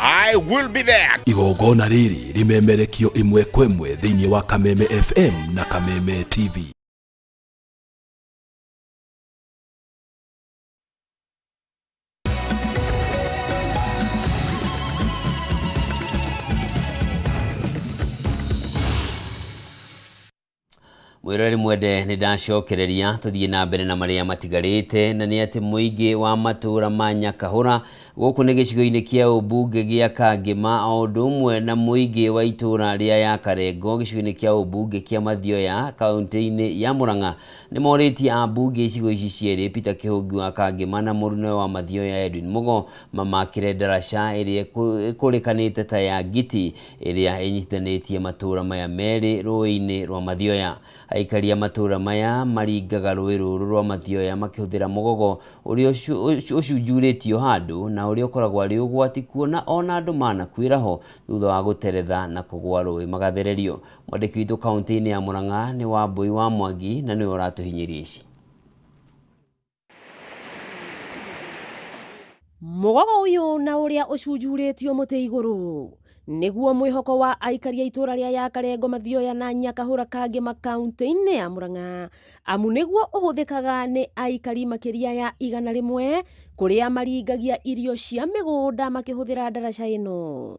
I will be there. Igongona rĩrĩ rĩmemerekio ĩmwe kwa ĩmwe thĩinĩ wa Kameme FM na Kameme TV. Mwĩroreri mwende, nĩ ndacokereria tũthiĩ na mbere na marĩa matigarĩte, na nĩ atĩ mũingĩ wa matũũra ma Nyakahũra gũkũ nĩ gĩcigo-inĩ kĩa ũmbunge gĩa Kangĩma, o ũndũ ũmwe na mũingĩ wa itũũra rĩa ya Karengo gĩcigo-inĩ kĩa ũmbunge kĩa Mathioya kaũntĩ-inĩ ya Murang'a nĩ morĩtie ambunge icigo ici cierĩ Peter Kĩhũngi wa Kangĩma na mũrunawe wa Mathioya Edwin Mugo mamakĩre ndaraca ĩrĩa ĩkũrĩkanĩte ta ya Ngiti ĩrĩa ĩnyitithanĩtie matũũra maya merĩ rũĩ-inĩ rwa Mathioya. Aikari a matũũra maya maringaga rũĩ rũrũ rwa Mathioya makĩhũthĩra mũgogo ũrĩa ũcunjurĩtio handũ na ũrĩa ũkoragwo arĩ ũgwati kuona ona andũ manakuĩra ho thutha wa gũteretha na kũgũa rũĩ magathererio. Mwandĩki witũ kaũntĩ-inĩ ya Murang'a nĩ Wambui wa Mwangi na nĩwe ũratũhinyĩria ici. Mũgogo ũyũ na ũrĩa ũcunjurĩtio mũtĩ igũrũ nĩguo mwĩhoko wa aikari a itũũra rĩa ya Karengo Mathioya na Nyakahũra Kangĩma kaũntĩ-inĩ ya Murang'a, amu nĩguo ũhũthĩkaga nĩ aikari makĩria ya 100 kũrĩa maringagia irio cia mĩgũnda makĩhũthĩra ndaraca ĩno.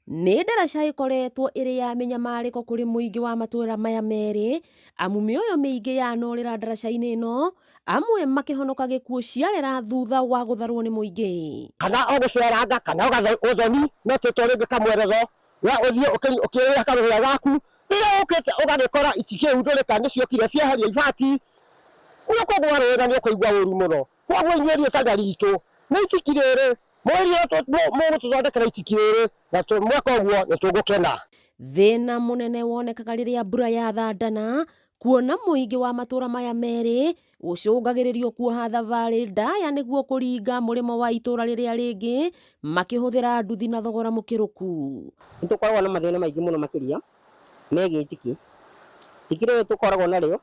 Nĩ ndaraca ĩkoretwo ĩrĩ ya mĩnyamarĩko kũrĩ mũingĩ wa matũũra maya merĩ, amu mĩoyo mĩingĩ yanorĩra ndaraca-inĩ ĩno, amwe makĩhonoka gĩkuũ ciarera thutha wa gũtharwo nĩ mũingĩ. Kana o gũceranga kana o ũthoni no twĩtwo rĩngĩ kamweretho we ũthiĩ ũkĩrĩa karũhĩa gaku rĩrĩa ũkĩte ũgagĩkora itikĩhundũrĩka nĩciokire cieheria ibati nĩ ũkũgũa rũĩ na nĩ ũkũigua ũru mũno. Koguo inyuĩ rĩtana ritũ nĩ itiki rĩrĩ mwĩrire mũgũtũthondekera itiki rĩrĩ na mweka ũguo nĩ tũgũkena. Thĩna mũnene wonekaga rĩrĩa mbura yathandana, Kuona mũingĩ wa matũra maya merĩ ũcũngagĩrĩrio kuoha thabarĩ ndaya nĩguo kũringa mũrĩmo wa itũra rĩrĩa rĩngĩ makĩhũthĩra nduthi na thogora mũkĩrũku. Nĩ tũkoragwo na mathĩna maingĩ mũno makĩria megiĩ itiki. Itiki rĩrĩ tũkoragwo narĩo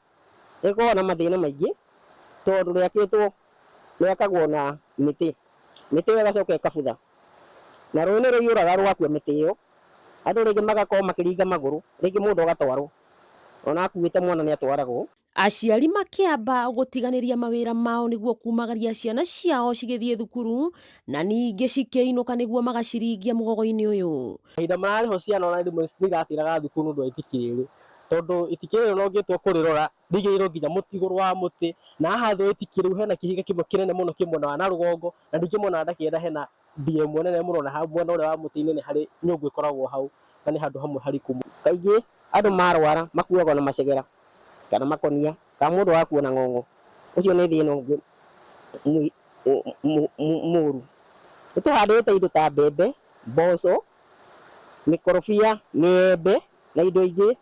rĩkoragwo na mathĩna maingĩ tondũ rĩakĩtwo rĩakagwo na mĩtĩ. Mĩtĩ ĩyo ĩgacoka ĩkabutha na rũĩ nĩ rũiyũraga rũgakua mĩtĩ ĩyo. Andũ rĩngĩ magakorwo makĩringa magũrũ, rĩngĩ mũndũ agatwarwo ona akuĩte mwana nĩ atwaragwo. Aciari makĩamba gũtiganĩria mawĩra mao nĩguo kumagaria ciana ciao cigĩthiĩ thukuru na ningĩ cikĩinũka nĩguo magaciringia mũgogo-inĩ ũyũ. Mahinda mararĩho ciana ona rĩmwe nĩ iratĩraga thukuru nĩ ũndũ wa itiki rĩrĩ tondũ itiki rĩrĩ ona ũngĩtua kũrĩrora rĩigĩrĩirwo nginya igũrũ wa mũtĩ na haha thĩ wa itiki rĩu hena kĩhiga kĩmwe kĩnene mũno kĩ mwena wa na rũgongo na ningĩ mwena wa na kĩanda hena mbia ĩmwe nene mũno na hau mwena ũrĩa wa mũtĩ-inĩ nĩ harĩ nyũngũ ĩkoragwo hau na nĩ handũ hamwe hariku. Kaingĩ andũ marwara makuagwo na macegera kana makonia kana mũndũ agakuo na ng'ong'o. Ũcio nĩ thĩna ũngĩ mũru. Nĩ tũhandĩte indo ta mbembe, mboco, mĩkorobia, mĩembe na indo ingĩ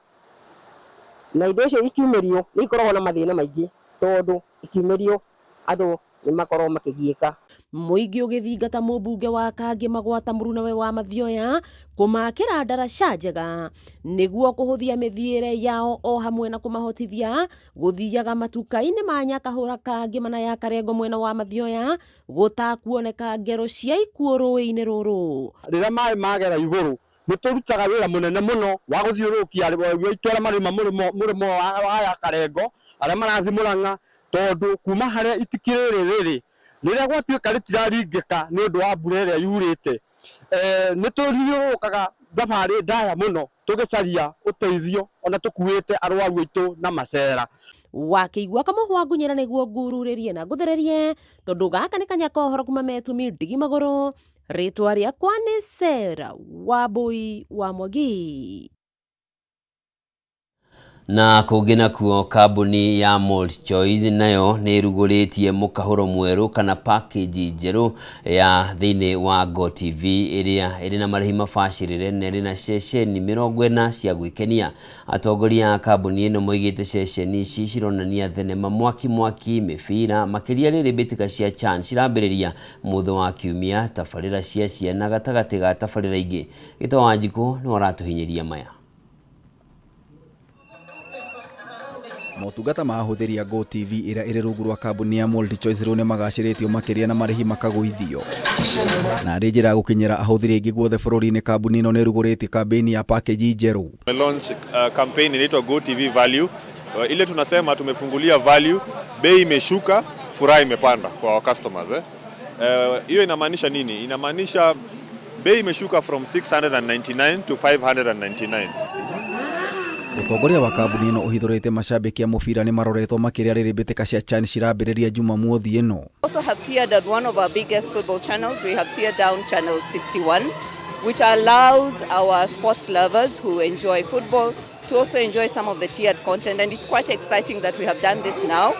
na indo icio ikiumĩrio nĩ ikoragwo na mathĩna maingĩ tondũ ikiumĩrio andũ nĩ makoragwo makĩgiĩka. Mũingĩ ũgĩthingata mũmbunge wa Kangema gwata mũrunawe wa Mathioya kũmakĩra ndaraca njega nĩguo kũhũthia mĩthiĩre yao o hamwe na kũmahotithia gũthiaga matuka-inĩ ma Nyakahũra Kangema na ya Karengo mwena wa Mathioya gũtakuoneka ngero cia ikuũ rũĩ-inĩ rũrũ. Rĩrĩa maĩ magera igũrũ nĩ tũrutaga wĩra mũnene mũno wa gũthiũrũrũkia arĩmi aitũ arĩa marĩma mũrĩmo wa ya Karengo arĩa marathiĩ Mũrang'a tondũ kuma harĩa itiki rĩrĩ rĩrĩ rĩrĩa gwatuĩka rĩtiraringĩka nĩ ũndũ wa mbura ĩrĩa yurĩte nĩ tũthiũrũrũkaga thabarĩ ndaya mũno tũgĩcaria ũteithio ona tũkuĩte arwaru aitũ na macera. Wakĩigua kamũhwa ngunyĩra nĩguo ngururĩrie na ngũthererie tondũ gaka nĩ kanya ka ũhoro kuma metumi ndigi magũrũ. Rĩtwa rĩakwa nĩ Sarah Wambui wa Mwangi. Na kũngĩ nakuo kambuni ya MultiChoice nayo nĩ ĩrugũrĩtie mũkahũro mwerũ kana package njerũ ya thĩinĩ wa GoTV ĩrĩa ĩrĩ na marĩhi mabacĩrĩre na ĩrĩ na ceceni 40 cia gwĩkenia. Atongoria a kambuni ĩno moigĩte ceceni ici cironania thenema mwaki mwaki, mĩbira, makĩria rĩrĩ mbĩtĩka cia CHAN cirambĩrĩria mũthĩ wa kiumia, tabarĩra cia ciana gatagatĩ ga tabarĩra ingĩ. Gĩtoo Wanjikũ nĩwe ũratũhinyĩria maya. Motungata ma ahũthĩri a GoTV ĩrĩa ĩrĩ rungu rwa kambuni ya MultiChoice rĩu nĩmagacĩrĩtio makĩria na marĩhi makagũithio. Na arĩ njĩra ya gũkinyĩra ahũthĩri aingĩ guothe bũrũri-inĩ kambuni ĩno nĩrugũrĩtie kambĩini ya package njerũ. Launch campaign inaitwa GoTV Value. Ile tunasema tumefungulia value, bei imeshuka, furaha imepanda kwa customers. Hiyo inamaanisha nini? Inamaanisha bei imeshuka from 699 to 599. Ũtongoria wa kambuni ĩno ũhithũrĩte macambĩki a mũbira nĩ maroretwo makĩria rĩrĩ mbĩtĩka cia CHAN cirambĩrĩria Jumamothi ĩno. Also have tiered down one of our biggest football channels. We have tiered down channel 61, which allows our sports lovers who enjoy football to also enjoy some of the tiered content. And it's quite exciting that we have done this now,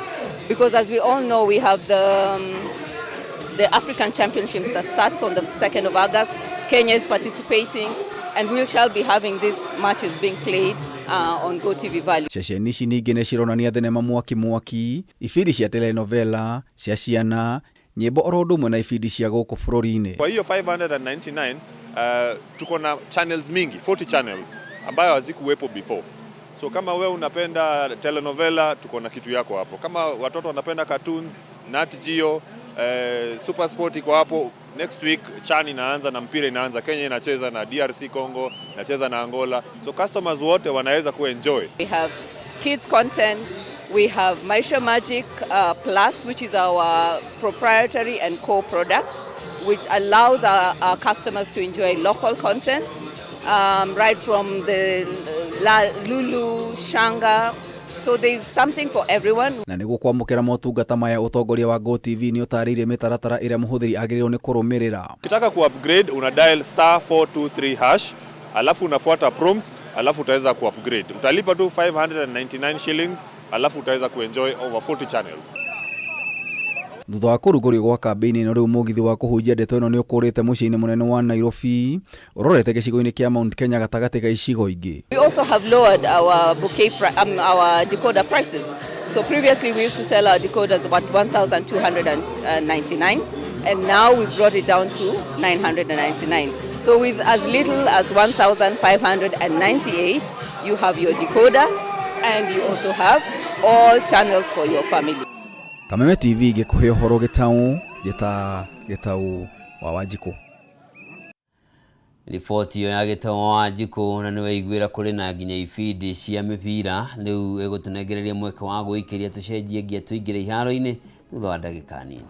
because as we all know, we have the African Championships that starts on the 2nd of August. Kenya is participating, and we shall be having these matches being played on GoTV Value. Ceceni ici ningĩ nĩ cironania thenema mwaki mwaki, ibindi cia telenovela, cia ciana, nyĩmbo oro ũndũ ũmwe na ibindi cia gũkũ bũrũri-inĩ. Kwa hiyo 599 tuko na channels mingi, 40 channels ambayo hazikuwepo before. So kama we unapenda telenovela, tuko na kitu yako hapo. Kama watoto wanapenda cartoons, Nat Geo, Super Sport iko hapo. Next week CHAN inaanza na mpira inaanza. Kenya inacheza na DRC Congo, inacheza na Angola. So customers wote wanaweza kuenjoy. We have kids content, we have Maisha Magic Plus, which is our proprietary and core product, which allows our customers to enjoy local content, right from the Lulu, Shanga. So there's something for everyone. Na nĩguo kwamũkĩra motungata maya ũtongoria wa GoTV nĩ ũtarĩirie mĩtaratara ĩrĩa mũhũthĩri agĩrĩirwo nĩ kũrũmĩrĩra. Ukitaka ku-upgrade una dial star 423 hash, alafu unafuata prompts, alafu utaweza ku-upgrade. Utalipa tu 599 shillings, alafu utaweza kuenjoy over 40 channels. Thutha wa kũrugũrio gwa kambĩini ĩno rĩu mũgithi wa kũhunjia ndeto ĩno nĩ ũkũrĩte mũciĩ-inĩ mũnene wa Nairobi ũrorete gĩcigo-inĩ kĩa Mount Kenya gatagatĩ ga icigo ingĩ. We also have lowered our bouquet our decoder prices. So previously we used to sell our decoders about 1,299, and now we've brought it down to 999. So with as little as 1,598, you have your decoder and you also have all channels for your family. Kameme TV gĩkũhe ũhoro gĩtaũ njĩta gĩtaũ wa Wanjikũ. Riboti ĩyo ya gĩtaũ wa Wanjikũ na nĩweiguĩra kũrĩ na nginya ibindi cia mĩbira rĩu ĩgũtũnengereria mweke wa gwĩikĩria tũcenjie nginya tũingĩre iharo-inĩ thutha wa ndagĩka nini.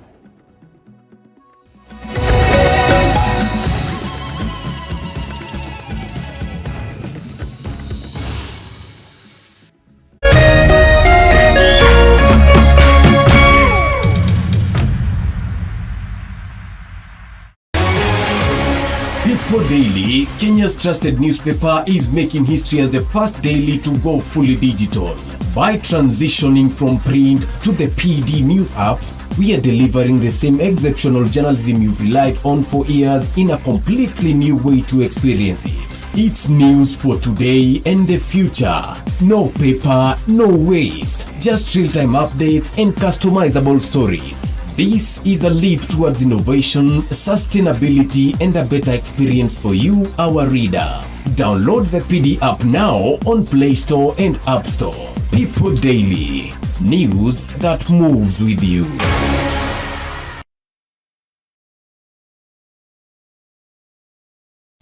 People Daily, Kenya's trusted newspaper, is making history as the first daily to go fully digital. By transitioning from print to the PD News app, we are delivering the same exceptional journalism you've relied on for years in a completely new way to experience it. It's news for today and the future. No paper, no waste. Just real-time updates and customizable stories. This is a leap towards innovation, sustainability, and a better experience for you, our reader. Download the PD app now on Play Store and App Store. People Daily, news that moves with you.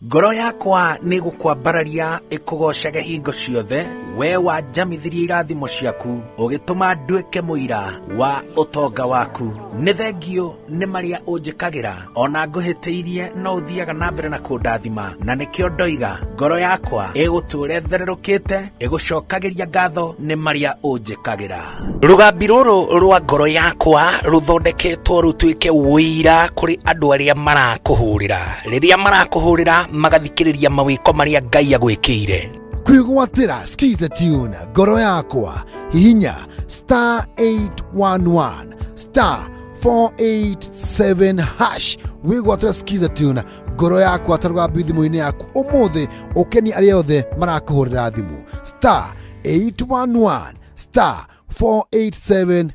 Ngoro yakwa nĩ gũkwambararia ĩkũgoocage hingo ciothe, we wanjamithirie irathimo ciaku, ũgĩtũma nduĩke mũira wa ũtonga waku. Nĩ thengiũ nĩ marĩa ũnjĩkagĩra, ona ngũhĩtĩirie no ũthiaga na mbere na kũndathima, na nĩkĩo ndoiga ngoro yakwa ĩgũtũũra ĩthererũkĩte, ĩgũcokagĩria ngatho nĩ marĩa ũnjĩkagĩra. Rũgambi rũrũ rwa ngoro yakwa rũthondeketwo rũtuĩke ũira kũrĩ andũ arĩa marakũhũrĩra. Rĩrĩa marakũhũrĩra magathikĩrĩria mawĩko marĩa Ngai agwĩkĩire. Kwĩgwatĩra Skiza Tune ngoro yakwa hihinya star 811 star 487 hash wĩgwatĩra Skiza Tune ngoro yakwa ta rũgambi thimũ-inĩ yaku ũmũthĩ ũkenie arĩa othe marakũhũrĩra thimũ star 811 star 487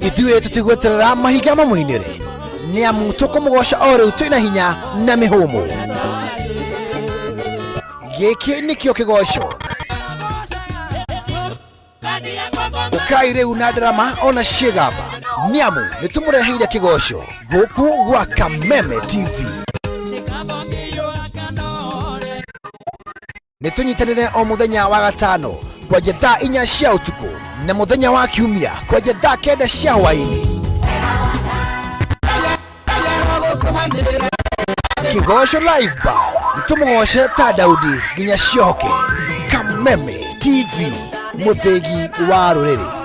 Ithuĩ tũtigweterera mahiga mamũinĩre nĩ amu tũkũmũgoca o rĩu twĩna hinya na mĩhũmũ. Gĩkĩ nĩkĩo kĩgoco. Ũkai rĩu na ndarama ona ciĩgamba nĩ amu nĩ tũmũreheire kĩgoco gũkũ gwa Kameme TV. Nĩ tũnyitanĩre o mũthenya wa gatano kwanja thaa 4 cia ũtukũ na mũthenya wa kiumia kwanja thaa 9 cia hwaĩ-inĩ. Kĩgoco Live Band nĩ tũmũgoce ta Daudi nginya ciohoke. Kameme TV, mũthĩgi wa rũrĩrĩ.